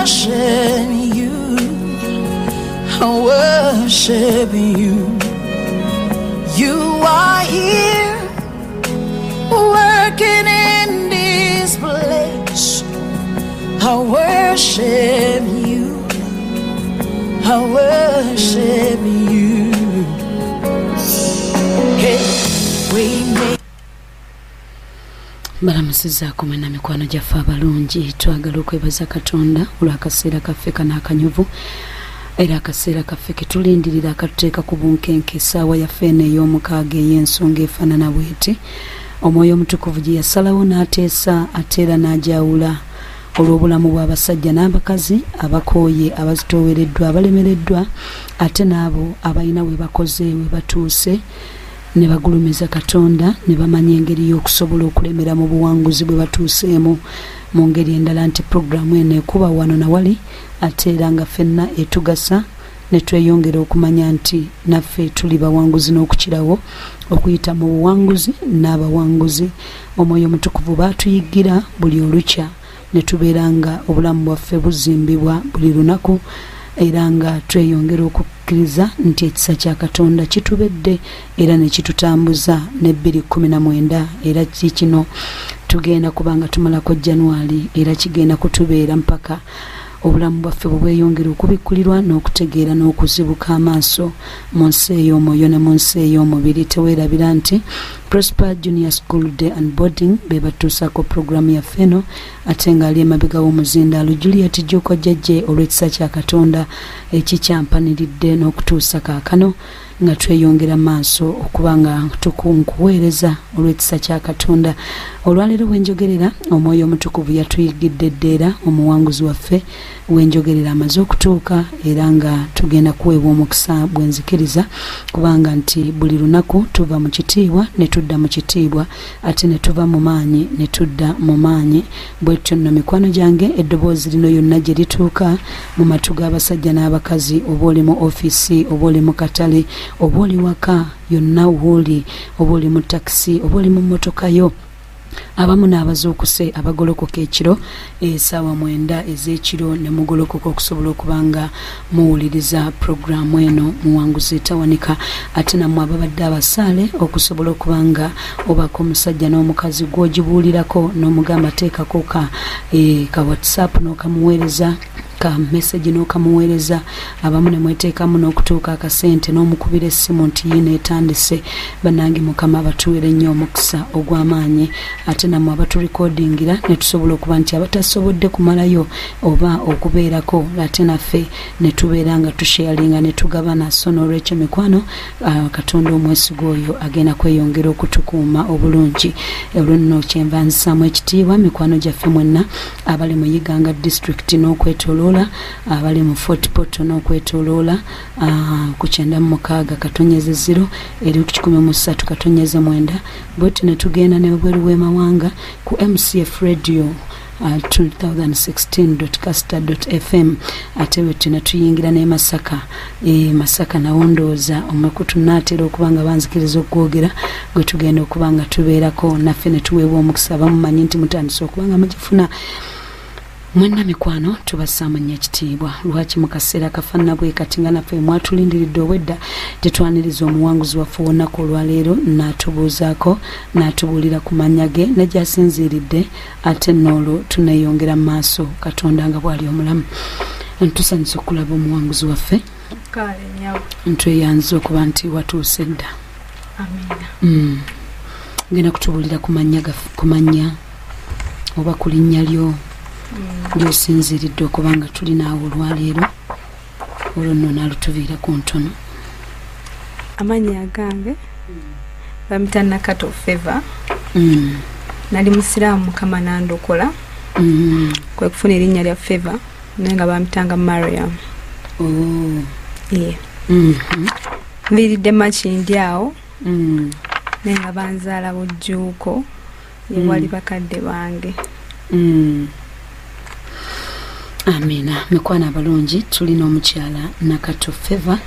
worship you. I worship you. You are here, working in this place. I worship you. I worship you. Hey, we make. Mbalamusizaako mwenna mikwano gyaffe abalungi. Twagala okwebaza Katonda olw'akaseera kaffe kano akanyuvu, era akaseera kaffe ketulindirira akatuteeka ku bunkenke. Essaawa yaffe eno ey'omukaaga ey'ensonga efaanana bweti, Omwoyo Omutukuvu gye yasalawo n'ateesa ate era n'ajawula olw'obulamu bw'abasajja n'abakazi abakooye, abazitoowereddwa, abalemereddwa, ate n'abo abalina we bakoze we batuuse ne bagulumiza Katonda ne bamanya engeri y'okusobola okulemera mu buwanguzi bwe batuuseemu. Mu ngeri endala nti puroguramu eno ekuba wano na wali, ate era nga ffenna etugasa ne tweyongera okumanya nti naffe tuli bawanguzi n'okukirawo okuyita mu buwanguzi n'abawanguzi. Omwoyo Omutukuvu baatuyigira buli olukya ne tubeera nga obulamu bwaffe buzimbibwa buli lunaku, era nga tweyongera okukkiriza nti ekisa kya Katonda kitubedde era ne kitutambuza ne 2019. Era kino tugenda kubanga tumalako January, era kigenda kutubeera mpaka obulamu bwaffe bwe bweyongera okubikkulirwa n'okutegeera n'okuzibuka amaaso mu nsi ey'omwoyo ne mu nsi ey'omubiri. Teweerabira nti Prosper Junior School Day and Boarding be batuusaako puroguramu yaffe eno, ate ng'ali emabega w'omuzindaalo Juliet Jjuuko Jjajje, olw'ekisa kya Katonda ekikyampaniridde n'okutuusa kaakano nga tweyongera maaso okuba nga tukunkuweereza olw'ekisa kya Katonda. Olwaleero wenjogerera Omwoyo Omutukuvu yatuyigidde dda, era omuwanguzi waffe wenjogerera amaze okutuuka, era nga tugenda kuweebwa omukisa bwe nzikiriza, kubanga nti buli lunaku tuva mu kitiibwa ne tudda mu kitiibwa, ate ne tuva mu maanyi ne tudda mu maanyi. Bwetyo nno mikwano gyange, eddoboozi lino yonna gye lituuka mu matu g'abasajja n'abakazi, oba oli mu ofiisi, oba oli mu katale, oba oli waka, yonna wooli, oba oli mu takisi, oba oli mu mmotoka yo, abamu n'abazuukuse abagolokoka ekiro essaawa 9 ez'ekiro ne mugolokoka okusobola okuba nga muwuliriza puroguramu eno Muwanguzi Etawanika, ate nammwe ababadde abasaale okusobola okuba nga obako omusajja n'omukazi gw'ogibuulirako n'omugamba teekako ka WhatsApp n'okamuweereza, ka message n'okamuweereza, abamu ne mweteekamu n'okutuuka akasente n'omukubira essimu nti yiino etandise. Bannange, Mukama abatuweere nnyo omukisa ogw'amaanyi, ate nammwe abaturekodingira ne tusobola okuba nti abatasobodde kumalayo oba okubeerako, ate naffe ne tubeera nga tusharinga ne tugabana. So n'olwekyo mikwano, Katonda omwesiga oyo agenda kweyongera okutukuuma obulungi. Olwo nno kyenva nzisaamu ekitiibwa mikwano gyaffe mwenna abali mu Iganga District n'okwetoloola, abali mu Fort Portal n'okwetoloola, ku 96.0 eri ku 103.9. Bwetyo ne tugenda ne bweru w'emawanga ku MCF Radio 2016.caster.fm, ate bwetyo ne tuyingira ne Masaka. Masaka nawo ndowooza omukutu naatera okuba nga banzikiriza okwogera gwe tugenda okuba nga tubeerako naffe ne tuweebwa omukisa. Bamumanyi nti mutandise okuba nga mugifuna mwenna. Mikwano, tubassaamu nnyo ekitiibwa. Lwaki mu kaseera kafaanana bwe kati nga naffe mwatulindiridde obwedda tetwaniriza omuwanguzi waffe olunaku olwaleero n'atubuuzaako n'atubuulira ku mannya ge ne gy'asinziiridde, ate n'olwo tuneeyongera mu maaso Katonda nga bw'ali omulamu. Ntusanyusa okulaba omuwanguzi waffe. Kale nnyabo. Ntweyanza okuba nti watuuse dda. Amiina. Genda kutubuulira ku mannya ku mannya oba ku linnya lyo ly'osinziiridde okuba nga tuli naawe olwaleero, olwo nno n'alutuviira ku ntono. Amannya agange bamita Nakato Favor. Nali musiraamu, Mukama nandokola, kwe kufuna erinnya lya Favor, naye nga bampitanga Mariam. Oh. Ye nviiridde Makindi awo, naye nga banzaala Bujjuuko, ye wali bakadde bange. Amiina. Mikwano abalungi, tulina omukyala Nakato Favor.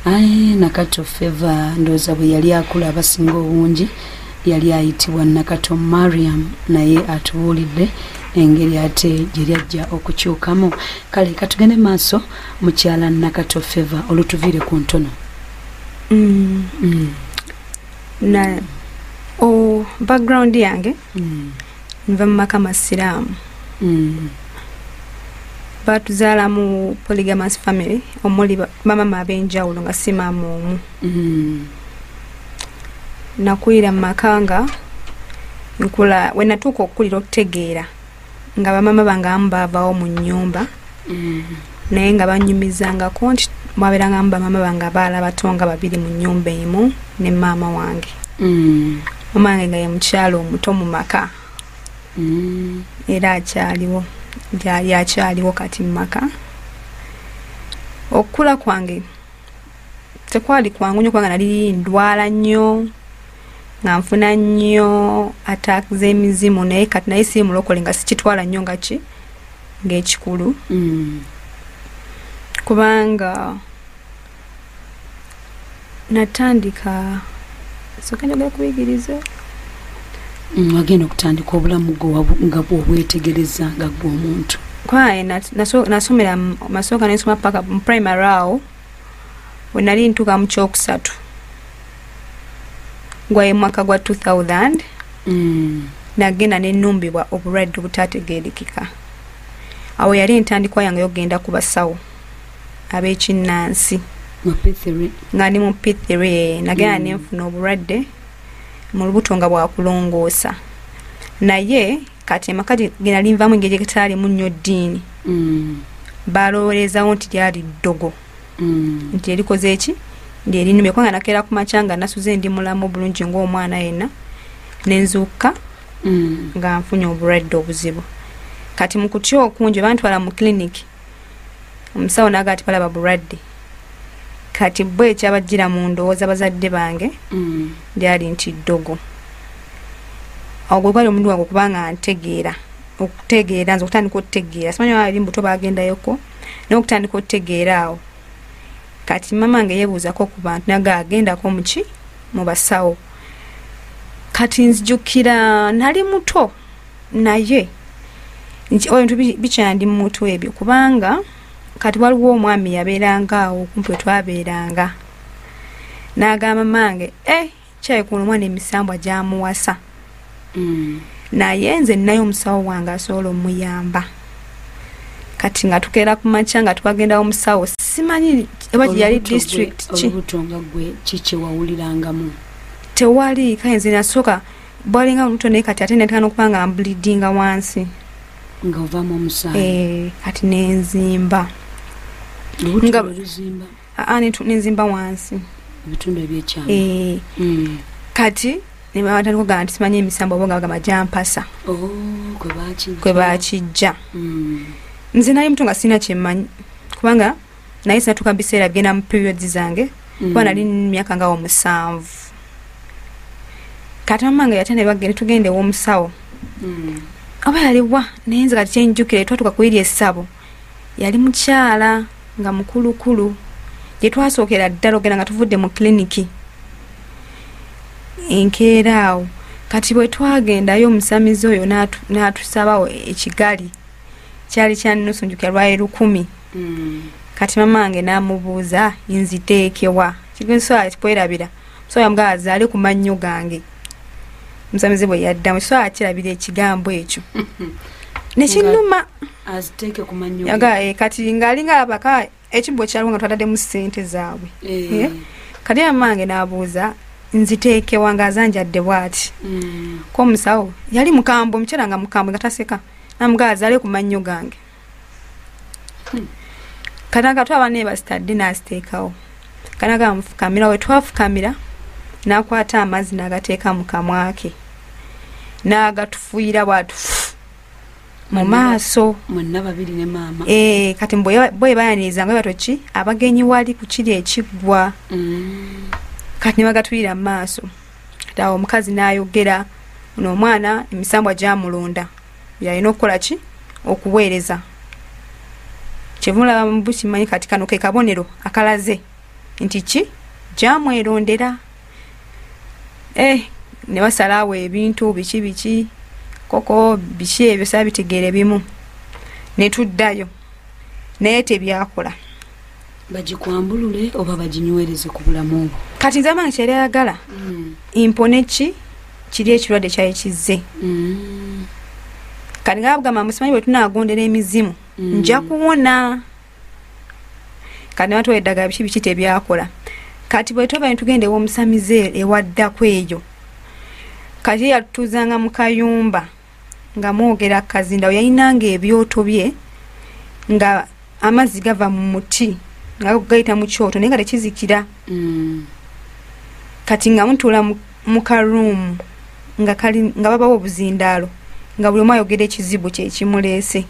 Aye Nakato Favor ndowooza bwe yali akula, abasinga obungi Yali ayitibwa Nakato Mariam, naye atubuulidde engeri ate gye lyajja okukyukamu. Kale katugende maaso, mukyala Nakato Favor, olutuviire ku ntono. Na o background yange, nva mu maka masiraamu. Batuzaala mu polygamous family omuli bamama ab'enjawulo nga si maama omu. Nakulira mu maka nga nkula, we natuuka okukulira okutegeera nga bamama bange abamu baavaawo mu nnyumba, naye nga bannyumizangako nti mwabeerangamu bamama bange abaala bato nga babiri mu nnyumba emu ne maama wange. Maama wange nga ye mukyala omuto mu maka. Era akyaliwo, yali akyaliwo kati mu maka. Okukula kwange tekwali kwangu nnyo kubanga nali ndwala nnyo, nga nfuna nnyo attack z'emizimu, naye kati naye si mulokole nga sikitwala nnyo nga ki ng'ekikulu. Kubanga natandika sooka njagala kubiyigiriza. Wagenda okutandika obulamu gwe nga bw'obwetegereza nga ggwe omuntu. Kwaye nasomera masooka nensoma paka mu primary awo we nali ntuuka mu kyokusatu gwaye mwaka gwa 2000. Nagenda nennumbibwa obulwadde obutategeerekeka. Awo yali entandikwa yange y'okugenda ku basawo ab'ekinnansi. Mu P3? Nga ndi mu P3 nagenda nenfuna obulwadde mu lubuto nga bwakulongoosa, naye kati amaka ge nali nvaamu engeri gye nnyo ddiini, balowoolezawo nti lyali ddogo, nti erikoze eki lyerinumye, kubanga nakeera ku makya nga nasuze ndi mulamu bulungi ng'omwana yenna, nenzuukuka nga nfunye obulwadde obuzibu. Kati mu kutya okungi bantwala mu clinic, omusawo n'agamba nti balaba bulwadde. Kati bo ekyabajjira mu ndowooza bazadde bange lyali nti ddogo. Awo gwe gwali omulundi wange okubanga ntegeera, okutegeera nze okutandika okutegeera, simanyi oba ali mbuto bagendayoko, naye okutandika okutegeera awo. Kati mama wange yeebuuzako ku bantu n'agamba agendako muki mu basawo. Kati nzijukira nali muto, naye ebintu bikyandi mu mutwe ebyo, kubanga kati waliwo omwami yabeeranga awo okumpi we twabeeranga, n'agamba mange kyayi kuno omwana emisambwa gyamuwasa. Naye nze nnayo omusawo wange asobola omuyamba. Kati nga tukeera ku makya nga twagendawo omusawo, simanyi oba yali district ki. Olubuto nga ggwe kiki wawulirangamu? Tewali, kale nze nasooka bwalinga olubuto, naye kati ate netandika n'okuba nga mbleedinga wansi. Nga ovaamu omusaayi? Kati nenzimba. Olubuto luzimba? Nenzimba wansi. Ebitundu ebyekyama. Kati ne batandika okugamba nti simanyi emisambo oba nga bagamba gyampasa. Kwe bakijja. Nze nali muto nga sirina kye mmanyi, kubanga naye sinatuuka mu biseera bigenda mu periods zange, kuba nali myaka nga 7. Kati mama wange yatya ne bagenda tugenda ew'omusawo. Oba yaliwa, naye nze kati kyenjjukira twatuuka ku eri essabo, yali mukyala nga mukulukulu gye twasookera ddala ogenda nga tuvudde mu kiliniki enkeera awo. Kati bwe twagendayo omusamize oyo n'atusabawo ekigali kyali kya nnusu, njukira lwali 1000. Kati mama wange n'amubuuza nziteekewa, kigensobola kwerabira. Omusawo yamugamba azaale ku mannyo gange. Omusamize bwe yaddamu kisobola kirabira ekigambo ekyo ne kinnuma. Aziteeke ku mannyo ge. Yaga, kati ng'alinga abaka ekibbo kyaliwo nga twataddemu ssente zaabwe. Kati mama wange n'abuuza nziteekewa ng'azanjadde bw'ati. Ko omusawo yali mukambwe, omukyala nga mukambwe nga taseka, n'amugamba azaale ku mannyo gange. Kati nga twaba ne basitadde n'aziteekawo. Kati nga mufukamira, we twafukamira n'akwata amazzi n'agateeka mu kamwa ke, n'agatufuuyira bw'ati mu maaso. Mwenna babiri ne maama. Kati bwe bayaniriza nga batyo ki abagenyi wali ku kiri ekiggwa. Kati ne bagatuyira mu maaso. Kati awo omukazi n'ayogera, ono omwana emisambwa gyamulonda, yalina okukola ki? Okuweereza. Kyevulaba mu bukimanyi kati kano ke kabonero akalaze nti ki gyamwerondera. Ne basalawo ebintu biki biki koko biki ebyo saabitegeera bimu. Ne tuddayo naye tebyakola. Bagikwambulule oba baginywereze ku bulamu bwo? Kati nze amange kyeyali ayagala mpone ki kiri ekirwadde kyali kizze. Kati nga bagamba musimanyi bwe tunaagondera emizimu nja kuwona. Kati ne batuwa eddagala biki biki tebyakola. Kati bwe twava ne tugenda ew'omusamize ewaddako eyo, kati yatutuuzanga mu kayumba nga mwogera kazinda. Yalinanga ebyoto bye nga amazzi gava mu muti nga gayita mu kyoto naye nga tekizikira. Kati nga mutuula mu karuumu nga babawo obuzindaalo nga buli omu ayogera ekizibu kye ekimuleese.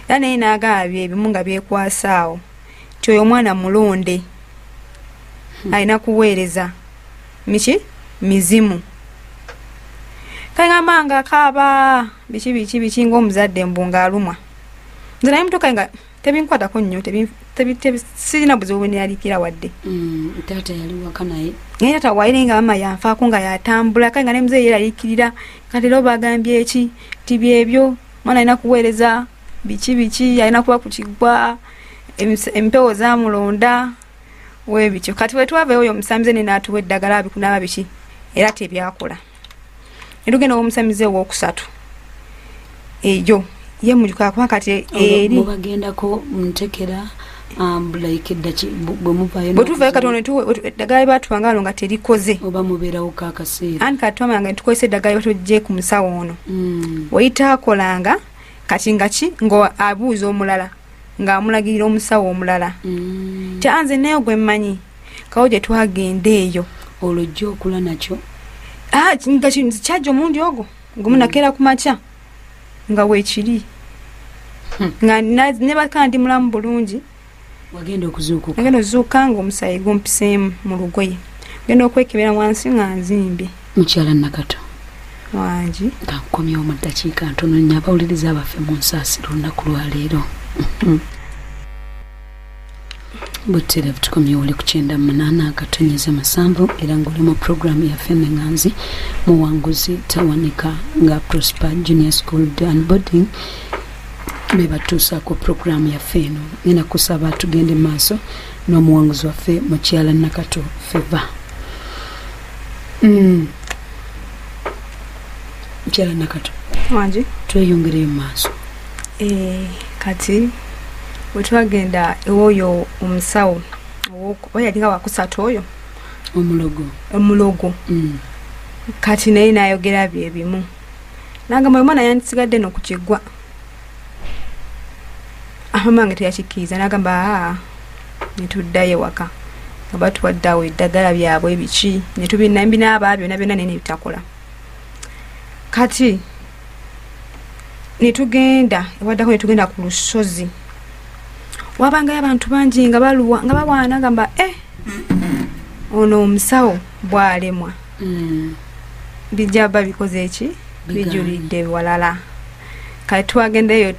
Era naye n'agaba ebimu nga byekwasa awo nti oyo omwana mulonde, alina kuweereza miki mizimu. Kale ngamba nga akaaba biki biki biki ng'omuzadde mbu ng'alumwa. Nze naye muto kale nga tebinkwatako nnyo, sirina buzibu bwe neyalikira wadde. Taata yali waka naye? Naye taata waire nga mama yanfaako nga yatambula. Kale nga ne muzeeyi yeeraliikirira kati era obagambye eki nti byebyo mwana alina kuweereza biki biki, alina kuba ku kiggwa, empewo zaamulonda weebityo. Kati bwe twava eyo omusamize ne n'atuwa eddagala abikunaaba biki era tebyakola. Ne tugenda ew'omusamize owookusatu eyo ye mujjuka kuba kati eri mubagendako ntekera like eddaki bwe muvaayo bwe tuvaayo kati ono eddagala lye baatuwanga wano nga terikoze oba mubeerawo kaakaseera. Anti kati twamala nga tukozesa eddagala lye batuggye ku musawo ono weyitaakolanga kati nga ki nga abuuza omulala ng'amulagirira omusawo omulala. Ti anze naye gwe mmanyi kawo gye twagenda eyo. Olwo ojja okula nakyo? Nga kyajja omulundi ogwo ng'omunakeera ku makya nga weekiri. Nga ne baka ndi mulamu bulungi. Wagenda okuzuukuka? Nagenda okuzuukuka ng'omusaayi gumpiseemu mu lugoye. Ngenda okwekebera wansi nga nzimbye. Mukyala Nakato. Wangi. Nga nkomyewo mu ddakiika ntono nnyo abawuliriza baffe mu nsaasira olunaku lwaleero. Butereevu tukomyewo oli ku 98.7 era ng'oli mu puroguraamu yaffe Ennenganzi muwanguzi tawanika nga Prosper Junior School and Boarding be batuusaako puroguraamu yaffe eno. Ngenda kusaba tugende mu maaso n'omuwanguzi waffe mukyala Nakato Favour. Mukyala Nakato. Wangi. Tweyongereyo mu maaso. Kati bwe twagenda ew'oyo omusawo oba yalinga wakusatu oyo omulogo. Kati naye n'ayogera bye bimu nagamba omwana yandisigadde no ku kiggwa. Maama wange teyakikkiriza n'agamba aa, ne tuddayo ewaka nga batuwadde awo eddagala byabwe biki ne tubinaaba byonna byonna naye ne bitakola. Kati ne tugenda ewaddako ne tugenda ku lusozi. Wabangayo abantu bangi nga baluwa nga bawaana gamba ono omusawo bw'alemwa bijja bba bikoze eki bijulidde walala. Kati twagendayo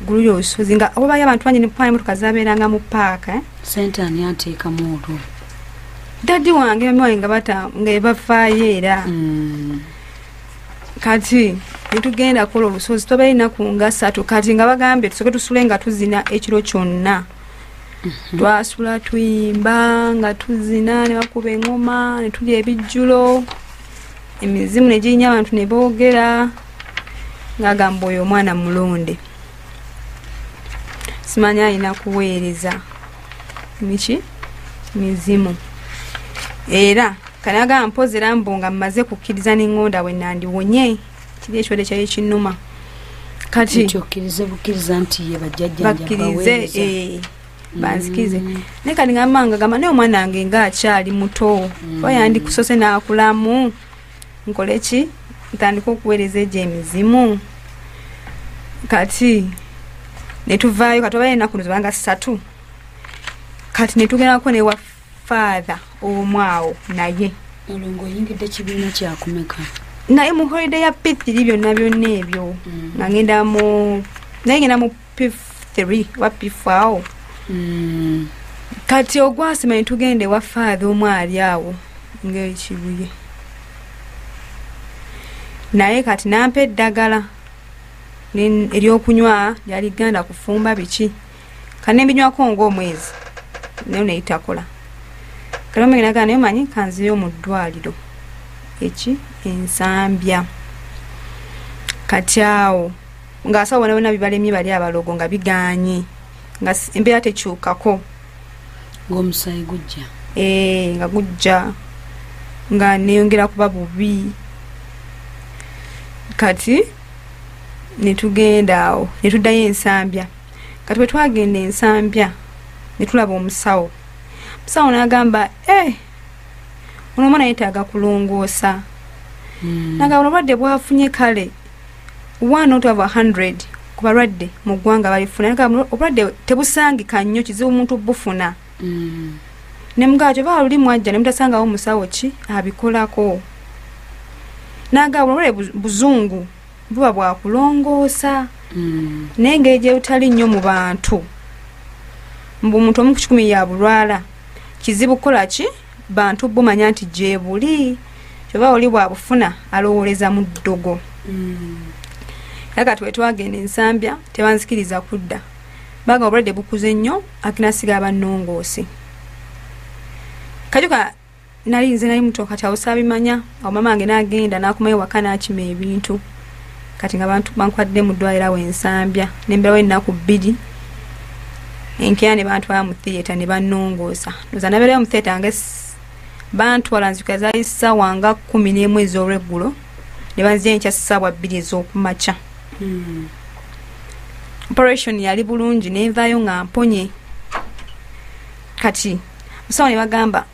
guluyo olusozi nga wabayo abantu bangi ne emmotoka zabeeranga mu paaka. Ssente ani ateekamu olwo? Daddy wange mami wange nga bafaayo era. Kati ne tugenda kola olusozi twabeera ennaku nga 3. Kati nga bagambye tusooke tusule nga tuzina ekiro kyonna. Twasula tuyimba nga tuzina ne bakuba engoma ne tulya ebijjulo emizimu ne girinnya abantu ne boogera ng'agamba oyo omwana mulonde simanyi alina kuweereza miki mizimu. Era kanagamba mpozi era mbu nga mmaze kukkiriza n'eŋŋonda bwe nandiwonye kiri ekirwadde kyali kinnuma. Kati nti okkirize bukkiriza nti ye bajjajjange bakkirize banzikirize. Naye kati ngamba nga gamba naye omwana wange ng'akyali muto oba yandikusose n'akulamu nkole ki ntandike okuweereza egyo emizimu. Kati ne tuvaayo kati obayo ennaku zibanga 3. Kati ne tugendako ne wa father omu awo naye. Olwo ng'oyingidde kibiina kyakumeka? Naye mu holiday ya P3 byonna byonna ebyo nga ngenda mu naye ngenda mu P3 wa P4 awo. Kati ogwasima ne tugenda ewa father omu ali awo ng'ekibuye. Naye kati nampa eddagala eryokunywa lyali ganda kufumba biki, kane mbinywako ng'omwezi nayo neyitakola. Kale naga naye manyi kanziyo mu ddwaliro eki Ensambya. Kati awo ng'asawo bona bonna bibalemye bali abalogo nga biganye, nga embeera tekyukako, ng'omusaayi gujja, nga gujja, nga neyongera kuba bubi. Kati netugenda awo netuddayo Ensambya. Kati bwe twagenda Ensambya netulaba omusawo. Omusawo n'agamba, ono omwana yeetaaga kulongoosa. N'agamba obulwadde bwafunye kale 1 out of 100 ku balwadde mu ggwanga balifuna. N'agamba obulwadde tebusangika nnyo, kizibu omuntu bufuna. Ne mugamba kyova luli mwajja ne mutasangawo omusawo ki abikolako. N'agamba obulwadde buzungu buba bwakulongoosa, naye engeri gye butali nnyo mu bantu, mbu omuntu omu ku 100 yabulwala, kizibu kukola ki bantu bumanya nti gye buli. Kyova oli bwabufuna alowooleza mu ddogo. Era kati bwe twagenda Ensambya tebanzikiriza kudda, baga obulwadde bukuze nnyo, akinasiga abannongoose. Kajuka nali nze nali muto, kati awo saabimanya. Awo mama wange n'agenda n'akomayo waka n'akima ebintu. Kati nga bantu bankwadde mu ddwaliro awo Ensambya, ne mbeerawo ennaku 2. Enkeera ne bantwala mu theatre ne bannongoosa. Ndowooza nabeerayo mu theatre nga bantwala, nzijukira zaali ssaawa nga 11 ez'olweggulo, ne banzigya enkya ssaawa 2 ez'okumakya. Operation yali bulungi, ne nvaayo nga mponye. Kati musawo ne bagamba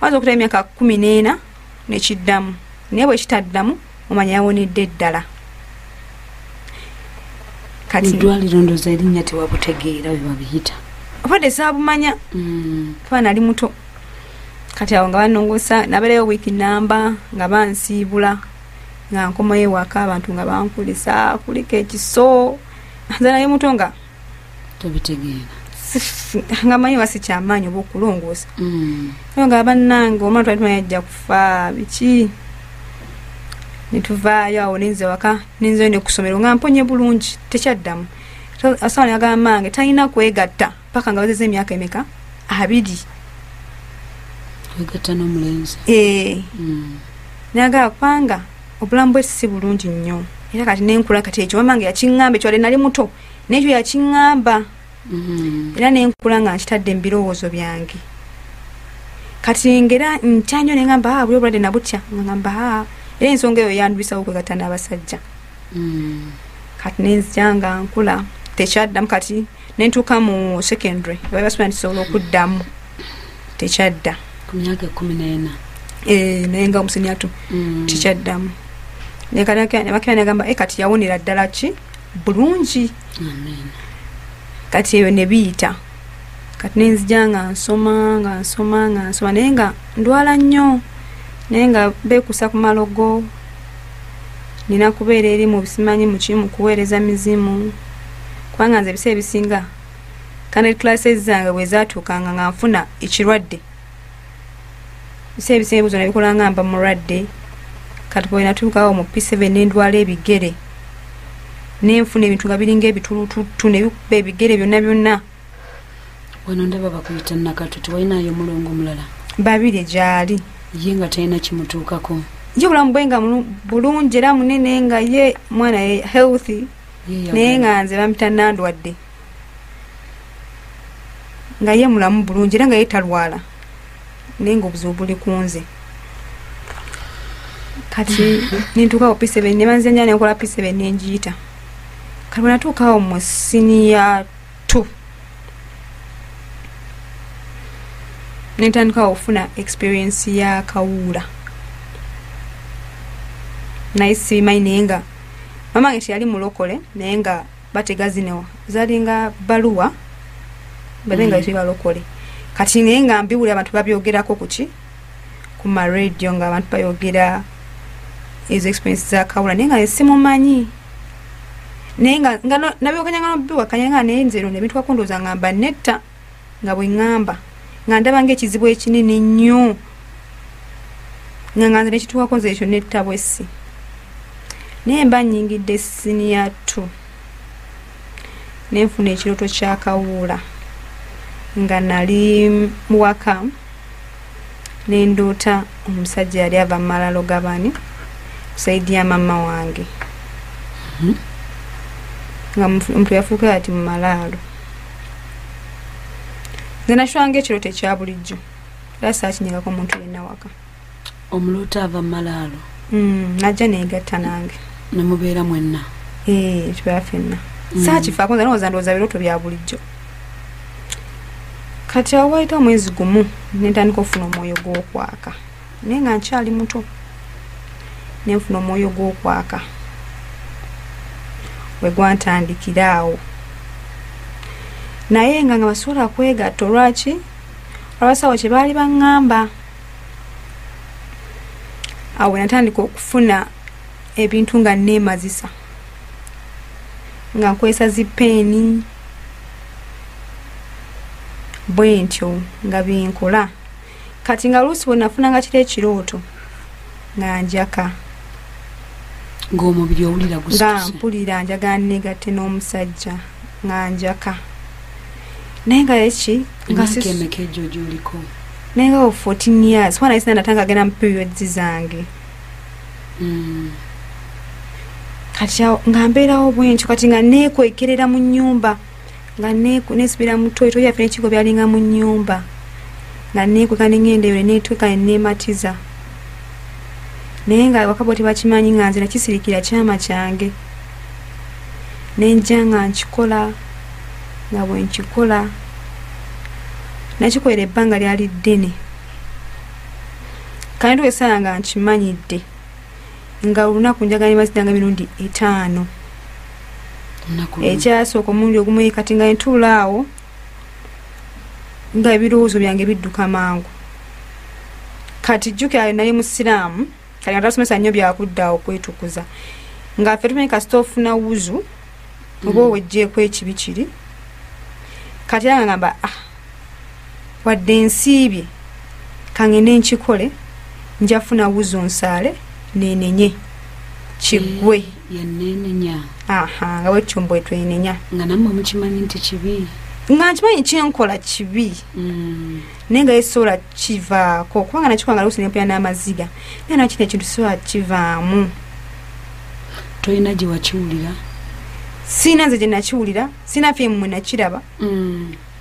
waza okutera emyaka 14 nekiddamu, naye bwe kitaddamu omanya yawonedde ddala. Kati eddwaliro ndowooza erinnya tewabutegeera bwe babiyita, obadde saabumanya, kuba nali muto. Kati awo nga bannongoosa, nabeerayo wiiki namba nga bansiibula, nga nkomayo ewaka, abantu nga bankulisa kuliko ekiso. Nze nali muto nga tobitegeera, nga manyi wasi kyamaanyi oba okulongoosa. Naye nga bannange omwana twali tumanyi ajja kufa biki. Netuvaayo awo nenze waka, nenzeyo ne ku ssomero nga mponye bulungi, tekyaddamu. Asawo ne bagamba mange talina kwegatta paka nga wezezza emyaka emeka? 2. Kwegatta n'omulenzi. Nagamba kubanga obulamu bwe si bulungi nnyo. Era kati nenkula, kati ekyo mamange yakiŋŋamba, ekyo wadde nali muto n'ekyo yakiŋŋamba. Era nenkula nga nkitadde mu birowoozo byange. Kati ngera ntya nnyo ne ŋŋamba, buli obulwadde nabutya, nga ŋŋamba, era ensonga eyo yandwisawo okwegatta n'abasajja. Kati nenzija nga nkula tekyaddamu. Kati nentuuka mu secondary, bali basoma nti sobola okuddamu, tekyadda. Ku myaka 14. Naye nga omusenior 2 tekyaddamu. Ne bakira ne gamba, kati yawonera ddala ki bulungi. Amen. Kati eyo ne biyita. Kati nenzija nga nsoma, nga nsoma, nga nsoma, naye nga ndwala nnyo, naye nga beekusa ku malogo, nina kubeera eri mu bisimanyi mu kimu kuweereza mizimu, kubanga nze ebiseera ebisinga candid classes zange bwe zaatuukanga nga nfuna ekirwadde, ebiseera ebisinga ebibuuzo nabikola nga mba mulwadde. Kati bwe natuukawo mu P7 ne ndwala ebigere, ne nfuna ebintu nga biringa ebitulututtu ne bikuba ebigere byonna byonna. Wano ndaba bakuyita Nakato, tewalinayo mulongo mulala? Babiri gy'ali. Ye nga talina kimutuukako? Ye obulamu bwe nga bulungi era munene, nga ye mwana ye healthy, naye nga nze bampita nandwadde, nga ye mulamu bulungi era nga ye talwala, naye nga obuzibu buli ku nze. Kati nentuukawo P7 ne banzenya ne nkola P7 ne ngiyita. Kati bwe natuukawo mu senior 2 nentandikawo okufuna experience ya kawuula. Naye sibimanyi, naye nga mama wange teyali mulokole, naye nga batega zino zalinga bbaluwa, babe nga teri balokole. Kati naye nga mbiwulira abantu babyogerako ku ki ku ma radio, nga abantu bayogera ezo experience za kawuula, naye nga simumanyi, naye nga nabiwakanya nga nobiwakanya, nga naye nze eno ebintu bakundooza nga mba netta, nga bwe ŋŋamba nga ndaba ng'ekizibu ekinene nnyo, nga nze nekituukako nze ekyo netta bwessi. Naye mba nnyingidde senior 2 nenfuna ekirooto kya kawuula nga nali muwaka, nendoota omusajja yali ava mu malalo gabani saidi ya mama wange. Nga omuntu yafuuka ati mu malaalo. Nze nashwanga ekirooto ekya bulijjo era saakinyegako omuntu yenna waka. Omuloota ava mu malaalo? Najja neegatta nange. Ne mubeera mwenna? Tubeera ffenna. Saakifaako nze ndowooza ndowooza birooto bya bulijjo. Kati awo wayita omwezi gumu ne ntandika okufuna omwoyo gw'okwaka, naye nga nkyali muto. Nenfuna omwoyo gw'okwaka we gwantandikira awo, naye nga basobola kwegatta. Olwaki? Abasawo kye baali baŋŋamba. Awo natandika okufuna ebintu nga neemazisa, nga nkozesa zipeeni bwe ntyo nga byenkola. Kati nga oluusi bwe nafunanga kiri ekirooto nga njaka. Ng'omubiri owulira nga gusituse? Mpulira njagala neegatte n'omusajja, nga njaka, naye nga eki nga Emyaka emeka egyo gy'oliko? Naye nga 14 years, kuba nali sinatanga genda mu periods zange. Kati awo nga mbeerawo bwentyo, kati nga neekwekerera mu nnyumba, nga neesibira mu toyi toyi yaffe n'ekigo byalinga mu nnyumba, nga neekweka ne ŋŋenda eyo ne neetweka ne neematiza, naye nga awaka bo tebakimanyi, nga nze nakisirikira kyama kyange. Nenja nga nkikola, nga bwe nkikola nakikolera ebbanga lyali ddene. Kale ntuuka essaawa nga nkimanyidde nga olunaku njagala nemazidanga emirundi 5. Olunaku lumu. Ekyasooka omulundi ogumu, kati nga ntuula awo nga ebirowoozo byange bidduka mangu. Kati jjukira nali musiraamu, kati nga tasomesa nnyo byakudda awo kwetukuza, nga ffe tumanyi kasita ofuna wuzu oba oweggyeko ekibi kiri. Kati era nga ngamba, ah, wadde nsiibye kangende nkikole, nja funa wuzu nsaale neenenye kiggwe. Yeneenenya? Aha, nga bwetyo mbwe twenenya. Nga nammwe mukimanyi nti kibi? Nga nkimanyi kyenkola kibi, naye nga yesobola kivaako, kubanga nakikola nga luusi nempera n'amaziga, naye nakino ekintu sobola kivaamu. Tolina gye wakiwulira? Siina nze gye nakiwulira, siina fiimu mwe nakiraba.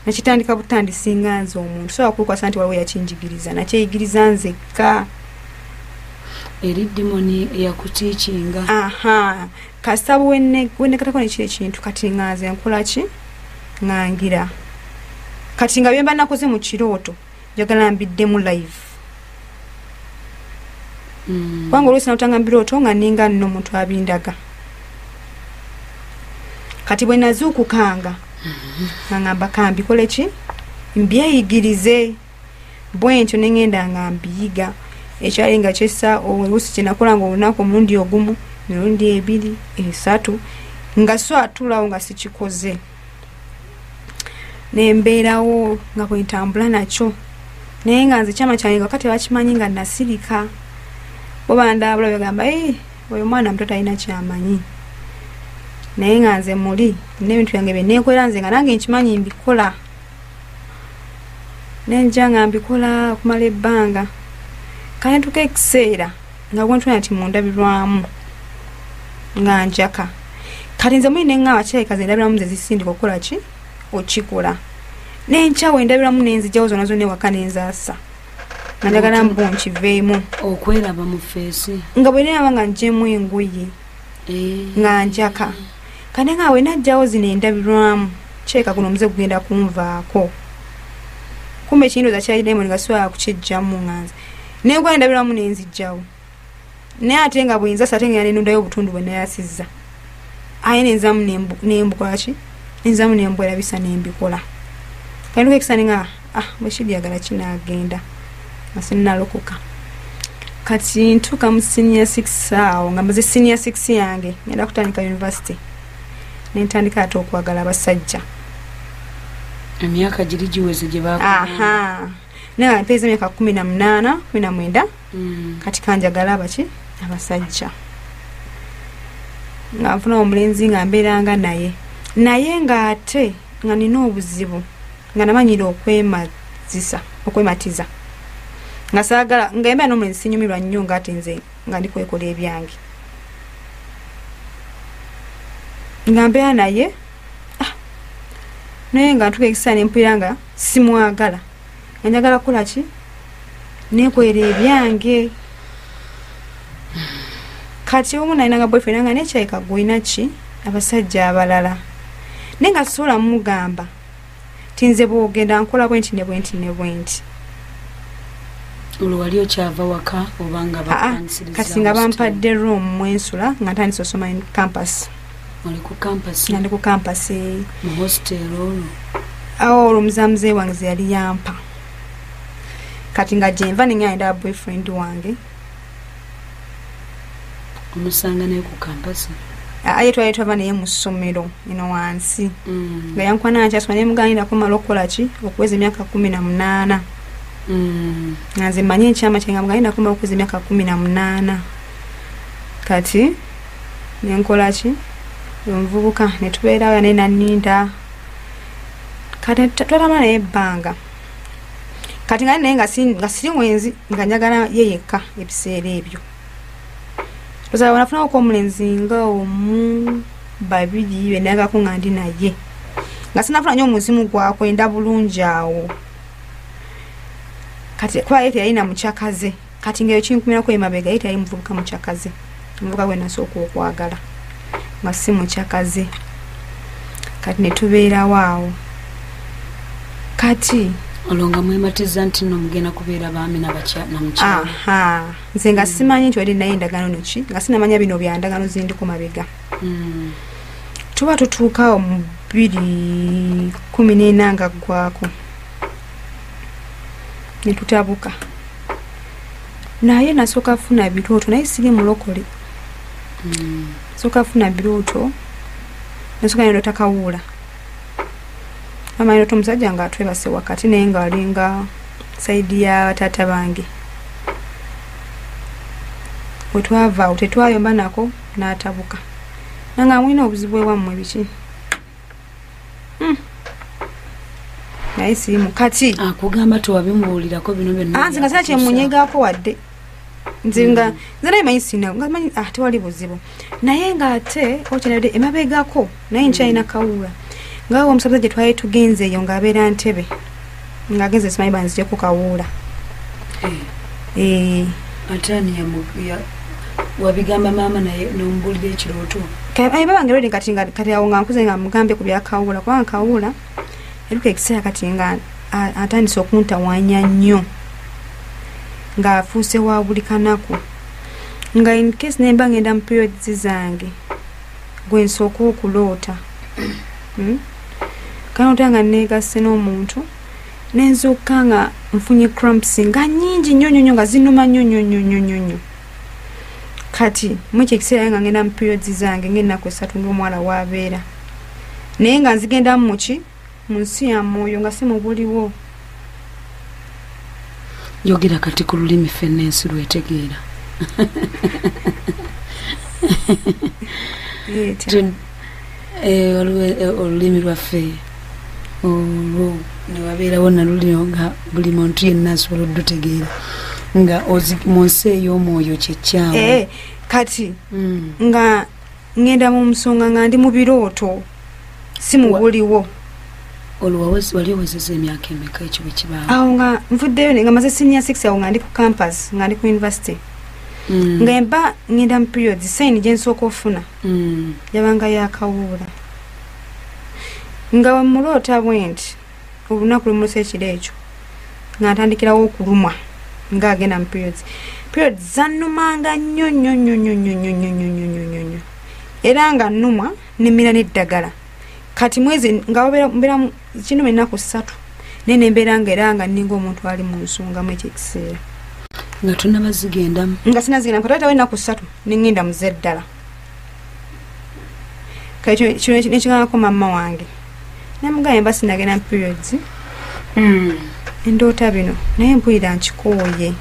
Nakitandika butandisi nga nze omuntu sobola kukwasa nti waliwo yakinjigiriza, nakyeyigiriza nzekka. Eri dimoni eyakutiikinga? Aha, kasita wenekatako nekiri ekintu, kati nga nze nkola ki, ngangira kati nga byemba nakoze mu kirooto njagala mbiddemu live. Kubanga oluusi nalotanga mu birooto nga ninga nno omuntu abindaga. Kati bwe nazuukukanga nga ngamba kambikole ki, mbyeyigirize bwe ntyo, ne ŋŋenda nga mbiyiga. Ekyali nga kyessa oluusi kye nakolanga olunaku omulundi ogumu, emirundi 2, 3, nga so atuulawo nga sikikoze. Nembeerawo nga bwe ntambula nakyo, naye nga nze kyama kyange nga kati bakimanyi nga nasirika. Bo bandabula bagamba, "Eh, oyo mwana muto talina kyamanyi," naye nga nze muli n'ebintu byange bye neekolera nze, nga nange nkimanyi mbikola. Nenja nga mbikola okumala ebbanga, kale ntuuka ekiseera nga bwentuna nti mundabirwamu nga njaka. Kati nze muli neŋŋamba kirabika ze ndabirwamu ze zisindika okukola ki, okikola. Nenkyawa endabirwamu nenzijjawo zonna zonna ewaka nenzaasa, nga njagala mbu nkiveemu. Okweraba mu face? Nga bwe neeraba nga ngyemu engoye nga njaka. Kale nga bwe najjawo zino endabirwamu, kirabika guno omuze gugenda kunvaako. Kumbe ekindowooza kyali demoni nga sisobola kukiggyamu, nga nze nenkola endabirwamu nenzijjawo, naye ate nga bwe nzasa ate ngenda nenondayo obutundu bwe nayasizza, aye nenzamu nembukola ki, nenzamu nembwerabisa nembikola. Kale ntuuka ekisa nenga, ah, bwe kiryagala kinaagenda nga sinnalokoka. Kati ntuuka mu senior 6 awo nga maze senior 6 yange, ngenda kutandika university, nentandika ate okwagala abasajja. Emyaka giri giweze gye bakugamba? Aha, naye nga mpeeza emyaka 18, 19. Kati kanjagala abaki, abasajja. Nga nfuna omulenzi nga mbeeranga naye. Naye ng'ate nga nina obuzibu nga namanyira okwematiza. Nga saagala nga embeera n'omulenzi sinyumirwa nnyo ng'ate nze nga ndi kwekola ebyange. Nga mbeera naye naye nga ntuuka ekiseera ne mpulira nga simwagala. Nga njagala kukola ki? Neekolera ebyange. Kati omu nalinanga boyfriend nga nekyayika gw'olina ki abasajja abalala. Naye nga sisobola mugamba nti nze bw'ogenda nkola bwe nti ne bwe nti ne bwe nti. Olwo wali okyava waka oba nga bakupangisiriza? Kati nga bampadde room mwensula nga ntandise osoma campus. Oli ku campus? Nga ndi ku campus. Mu hostel olwo? Awo olwo muzamuze wange ze yali yampa. Kati nga gye nva ne ngenda boyfriend wange. Omusanga naye ku campus? Aye twali twava naye mu ssomero eno wansi. Nga yankwana nkyasoma naye mugaanira kumala okukola ki? Okuweza emyaka 18. Nga nze mmanyi ekyama kyange nga mugaanira kumala okuweza emyaka 18. Kati ne nkola ki? Omuvubuka ne tubeerawo naye nanninda. Kati twatambula naye ebbanga. Kati nga naye nga siri mwenzi nga njagala ye yekka ebiseera ebyo. Ozala wanafunako omulenzi nga omu babiri be nayagako nga ndi naye. Nga sinafuna nnyo omuzimu gwakwenda bulungi awo. Kati kuba ye teyalina mukyakaze. Kati ng'eyo kinkumirako emabega ye teyali muvubuka mukyakaze. Omuvubuka gwe nasooka okwagala nga si mukyakaze. Kati ne tubeerawo awo. Kati olwo nga mwematiza nti nno mugenda kubeera baami na mukyala. Aha, nze nga simanyi nti wali naye endagaano no ki, nga sinamanya bino bya ndagaano zindiko mabega. Tuba tutuuka awo mu 2014 nga ggwako. Ne tutabuka. Naye nasooka funa birooto naye siri mulokole. Nasooka funa birooto, nasooka ndoota kawuula. Amanyi ndoota omusajja nga atwebase wakati naye ng'alinga sayidi ya taata bange. Bwe twava awo tetwayomba nako n'atabuka. Nanga mulina obuzibu ewammwe biki? Naye sirimu kati. Akugamba tewabimubuulirako bino byonna. Nze nga sirina kye mmunyegaako wadde. Nze nga nze naye manyi sirina nga manyi tewali buzibu. Naye ng'ate okyanabadde emabegako naye nkyalina kawuula. Nga omusajja gye twali tugenze eyo ng'abeera Ntebe. Ng'agenze simanyi banzijeko kawuula. Ate ani wabigamba maama naye n'omubuulira ekirooto? Ayi babange already kati nga kati awo nga nkuze nga mugambe ku bya kawuula kubanga kawuula eruka ekiseera kati nga atandise okuntawaanya nnyo. Ng'afuuse wa buli kanaku. Nga in case ne mba ngenda mu periods zange gwe nsooka okuloota. Kanoota nga neegasse n'omuntu ne nzuukuka nga nfunye cramps nga nnyingi nnyo nnyo nnyo nga zinnuma nnyo nnyo nnyo nnyo nnyo nnyo. Kati mu ekyo ekiseera nga ngenda mu periods zange ng'ennaku 3 ng'omuwala w'abeera. Naye nga nzigendamu mu ki? Mu nsi ya mwoyo nga si mu buliwo. Yogera kati ku lulimi ffenna ensi lwetegeera. Olulimi lwaffe olwo ne wabeerawo naluli nga buli muntu yenna asobola oddutegeera nga mu nsi ey'omwoyo kye kyawe. Kati nga ngenda mu nsonga nga ndi mu birooto si mu buliwo. Olwo wali owezezza emyaka emeka ekyo bwe kibaawo? Awo nga nvuddeyo nga maze senior 6 awo nga ndi ku campus nga ndi ku university. Nga mba ngenda mu periods sign gye nsooka ofuna yabanga yakawuula. Nga muloota bwe nti olunaku lumuluse ekiro ekyo nga ntandikirawo okulumwa ng'agenda mu periods. Periods zannumanga nnyo nnyo nnyo nnyo nnyo nnyo nnyo nnyo nnyo nnyo. Era nga nnumwa nemmira n'eddagala. Kati mwezi nga mbeera kinuma ennaku 3 naye ne mbeera nga era nga nninga omuntu ali mu nsonga mu ekyo ekiseera. Nga tonnaba zigendamu? Nga sinazigenda kati wayitawo ennaku 3 ne ŋŋenda mu z'eddala. Kati kino nekigambako maama wange. Namugambye mba sinagenda mu periods. Endoota bino naye mpulira nkikooye.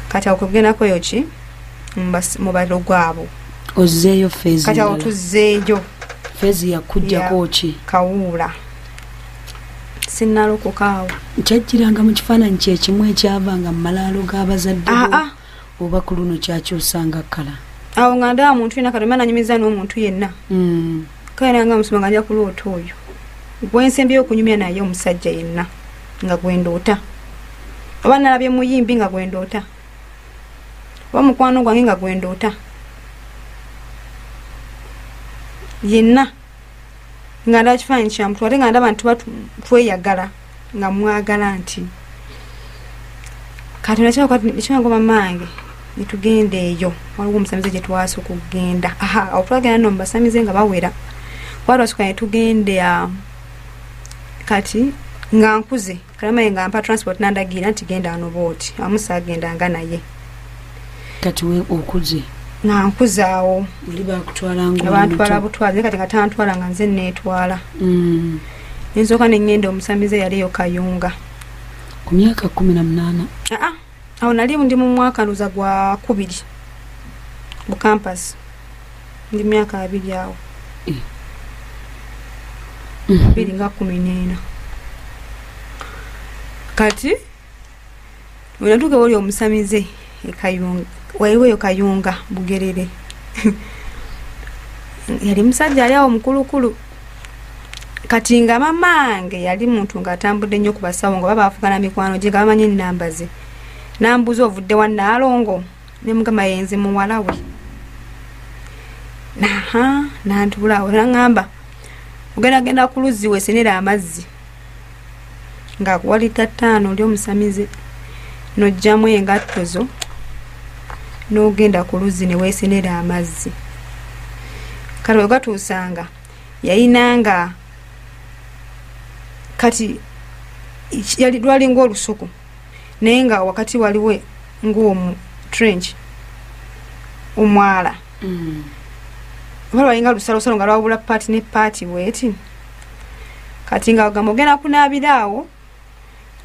Kati awo kwe kugendako yo ki? Mu balogo abo. Ozzeeyo feezi. Kati awo tuzzeeyo. Feezi yakuggyako ki? Kawuula. Sinnalokoka awo. Kyajjiranga mu kifaananyi kye kimu ekyavanga mu malaalo g'abazadde bo oba ku luno kyakyusanga kkala? Awo nga ndaba muntu yenna kati nanyumiza n'omuntu yenna. Kale nanga musoma nga nja kuloota oyo. Gwe nsembyeyo okunyumya naye omusajja yenna nga gwe ndoota. Oba nalabye muyimbi nga gwe ndoota. Oba mukwano gwange nga gwe ndoota. Yenna nga ndaba kifaananyi kya muntu ate nga ndaba nti tuba tweyagala nga mwagala nti kati nakyango mamange netugenda eyo waliwo omusamize gye twasooka okugenda. Aha, awo twagenda nno mu basamize nga bawera. Kuba twasooka ne tugenda kati nga nkuze kalamaye nga mpa transport nandagira nti genda wano bw'oti amu saagendanga naye. Kati we okuze? Nga nkuze awo. Oli baakutwala nga bantwala butwazi kati nga tantwala nga nze neetwala. Nensooka ne ŋŋenda omusamize yali eyo Kayunga. Ku myaka 18? Awo nali ndi mu mwaka ndoza gwa 2 mu campus. Ndi myaka 2 awo. 2 nga 14. Kati wenatuuka wali omusamize e Kayunga, waliwo eyo Kayunga Bugerere. Yali musajja ali awo mukulukulu. Kati nga mamange yali muntu ng'atambudde nnyo ku basawo nga baba bafugana mikwano gye nga bamanyi ennamba ze. Nambuuza ovudde wa Nnaalongo? Ne mugamba ye nze muwala we. Naha n'antuula awo n'aŋŋamba ogenda genda ku luzzi weesenere amazzi ng'akuwa lita 5 oli omusamize n'oggyamu engatto zo n'ogenda ku luzzi ne weesenera amazzi. Kati bwe gatuusanga yayinanga kati yali lwali ng'olusuku naye nga wakati waliwo ng'omu trench omwala. Oba lwalinga lusalosalo nga lwawula paati ne paati bweti. Kati nga ogamba ogenda kunaabira awo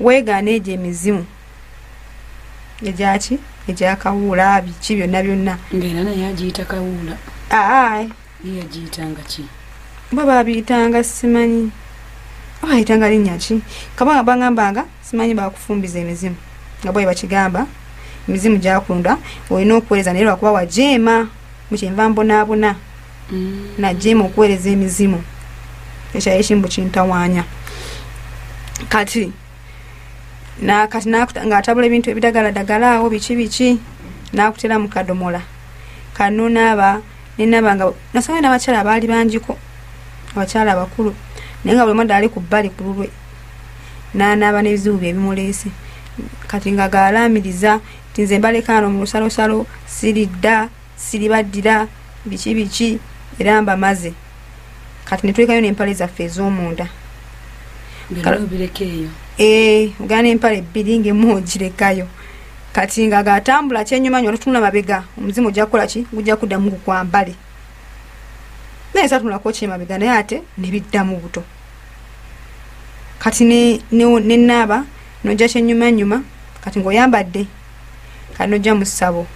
weegaana egyo emizimu egyaki egyakawuula biki byonna byonna. Ng'era naye agiyita kawuula? Aa. Ye yagiyitanga ki? Bo baabiyitanga simanyi. Oba bayitanga linnya ki? Kabanga bangambanga simanyi baakufumbiza emizimu nga bwe bakigamba emizimu gyakunda olina okuweereza naye lwakuba wajeema mukyenva mbonaabona. Najeema okuweereza emizimu ekyali ekimbu kintawaanya. Kati ng'atabula ebintu ebidagaladagala awo biki biki n'akutera mu kadomola kano naaba nenaaba nga nasanga n'abakyala abaali bangiko abakyala abakulu naye nga buli mwadde ali ku bbali ku lulwe n'anaaba n'ebizibu bye ebimuleese. Kati nga gaalaamiriza nti nze mbalekaano mu lusalosalo siridda siribaddira biki biki era mbamaze. Kati ne tulekayo n'empale zaffe ez'omunda. Obireka eyo? Ogenda n'empale 2 ng'emu ogirekayo. Kati nga gatambula kyenyuma nnyo otutunula mabega omuzimu ojja kukola ki? Gujja kuddamu gukwambale. Naye saatunulako ki mabega naye ate ne biddamu buto. Kati ne naaba n'ojja kyenyumanyuma kati ng'oyambadde kati n'ojja mu ssabo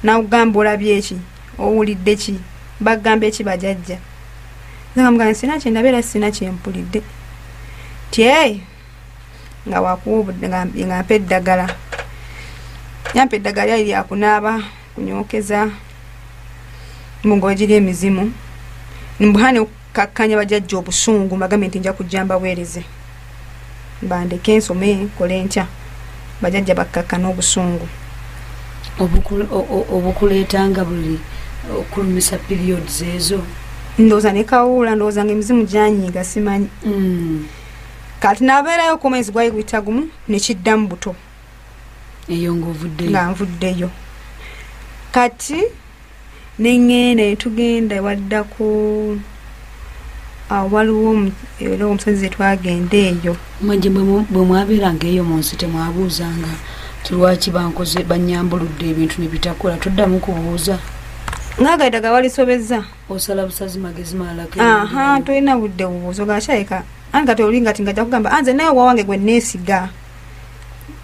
n'akugamba olabye ki? Owulidde ki? Bagamba eki bajjajja? Nze nga mugamba sirina kye ndaba era sirina kye mpulidde. Ti nga wakuwa nga mpa eddagala. Yampa eddagala lyali lyakunaaba kunyookeza mu giri emizimu. Mbuhane okukakkanya bajjajja obusungu mbagambe nti nja kujja mbaweereze. Bandeke nsome nkole ntya. Bajjajja bakkakkana obusungu. Obukuleetanga buli okulumisa periods ezo? Ndowooza ne kawuula ndowooza ng'emizimu gyanyiiga simanyi. Kati nabeerayo ku mwezi gwali guyita gumu ne kiddamu buto. Eyo ng'ovuddeyo? Nga nvuddeyo. Kati ne ŋŋenda ne tugenda waddako waliwo era omusamize twagenda eyo. Mwegye bwe mwabeeranga eyo mu nsi temwabuuzanga ti lwaki bankoze bannyambuludde ebintu ne bitakola toddamu kubuuza? Ng'aga eddagala walisobezza. Osala busazi magezi malala. Aha, tolina budde bubuuza ogakyaleka. Anti kati oli nga ti ngajja kugamba nze naye owawange gwe neesiga.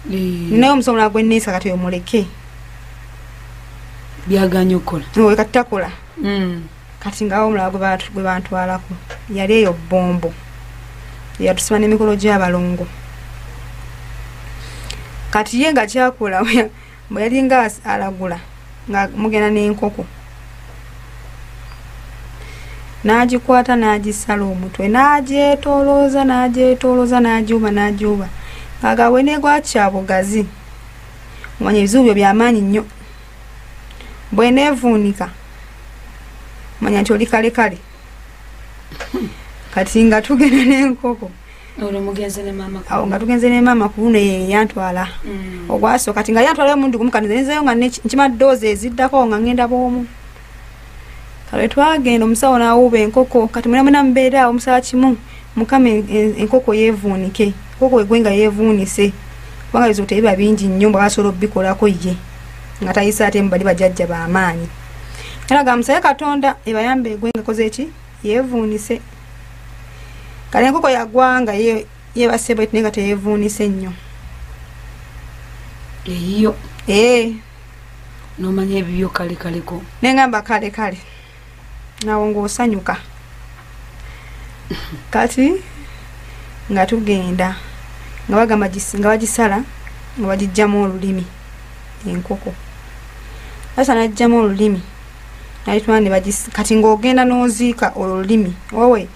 Naye omusomo gwe neesiga kati omuleke. Byaganye okukola. Owe kati takola. Kati nga omulala gwe bantwalako yali eyo bombo. Yatusiba n'emikolo gy'abalongo. Kati ye nga kyakola bwe yalinga alagula nga mugenda n'enkoko. N'agikwata n'agisala omutwe n'agyetoolooza n'agyetoolooza n'agyuba n'agyuba. Nga bw'eneegwa kyabugazi. Omanya ebizibu byo by'amaanyi nnyo. Bw'eneevuunika manya nti oli kale kale. Kati nga tugenda n'enkoko. Olwo mugenze ne maama. Awo nga tugenze ne maama ku luno ye yantwala. Ogwasooka kati nga yantwalayo omulundi gumu kati nze nzeeyo nga nkima ddoozi eziddako nga ngenda bw'omu. Kale twagenda omusawo n'awuuba enkoko kati mwena mwena mubeera awo musaba kimu Mukama enkoko yeevuunike. Enkoko egwe nga yeevuunise. Kubanga ebizibu tebiba bingi nnyo bw'aba asobola obikolako ye. Nga tayise ate mu bali bajjajja b'amaanyi. Era nga musabe Katonda ebayambe egwe nga ekoze ki? Yeevuunise. Kale enkoko yagwa nga yeebase bw'eti naye nga teyeevuunise nnyo. Eyiyo. N'omanya ebibyo kale kaleko. Ne ngamba kale kale. Nawo ng'osanyuka. Kati nga tugenda nga bagamba nga bagisala nga bagiggyamu olulimi enkoko. Basa n'aggyamu olulimi n'agitwala ne kati ng'ogenda n'oziika olwo olulimi wowe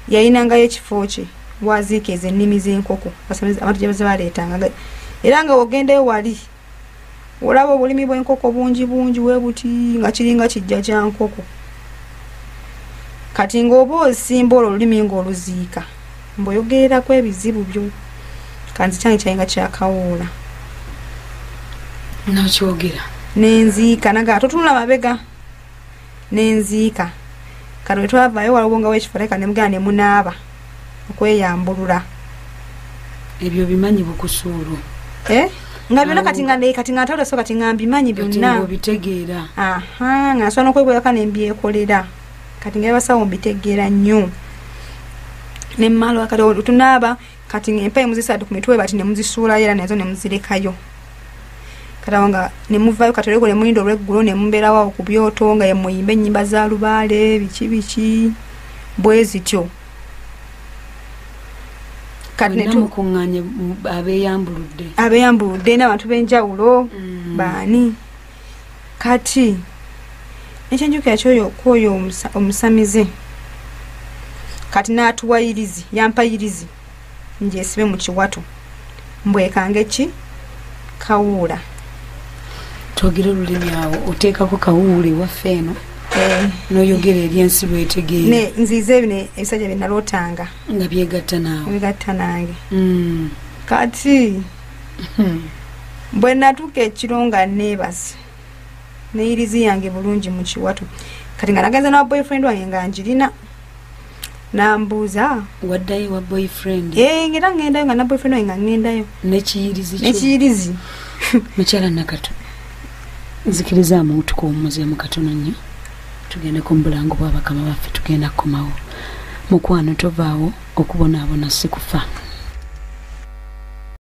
yayinangayo ekifo kye waziika ezo ennimi z'enkoko abantu gye baleetanga era nga ogendayo wali olaba obulimi bw'enkoko bungi bungi bwe buti nga kiringa kijja kya nkoko. Kati ng'oba osimba olwo olulimi ng'oluziika mbw'oyogererako ebizibu byo. Kanzi kyange kyalinga kyakawuula. N'okyogera. Nenziika naga totunula mabega. Nenziika. Kati bwe twavaayo waliwo nga w'ekifo leka ne mugenda ne munaaba okweyambulula. Ebyo bimanyi bukusuulu. Nga byonna kati nga kati nga ntawula so kati nga mbimanyi byonna. Kati ng'obitegeera. Aha, nga nsobola n'okwekolera ne mbyekolera. Kati nga abasawo mbitegeera nnyo. Ne mmala kati tunaaba kati empaayi muzisala ku mitwe bati ne muzisuulayo era nazo ne muzirekayo. Kati awo nga ne muvaayo kati olweggulo ne mulinda olweggulo ne mubeerawo awo ku byoto nga muyimba ennyimba za lubaale biki biki bwe zityo. Kati ne mukuŋŋaanye abeeyambuludde. Abeeyambuludde n'abantu b'enjawulo baani. Kati ekyenjukira ky'oyo kw'oyo omusamize kati n'atuwa yirizi yampa yirizi ngyesibe mu kiwato mbwekange ki kawuula. Twogere olulimi awo oteekako kawuula ewaffe eno n'oyogera eri ensi bw'etegeera. Ne nzize bino ebisajja bye nalootanga. Nga byegatta naawe. Byegatta nange. Kati bwe natuuka ekiro nga neebase neyirizi yange bulungi mu kiwato. Kati nga nagenze na boyfriend wange nga njirina. Nambuuza. Waddayo wa boyfriend? Era ngendayo nga na boyfriend wange nga ngendayo. N'ekiyirizi kyo? N'ekiyirizi. Mukyala Nakato, nzikirizaamu tukuwummuzeemu katono nnyo. Tugendeko mu bulango bw'abakama baffe tugenda kukomawo. Mukwano tovaawo okubonaabona si kufa.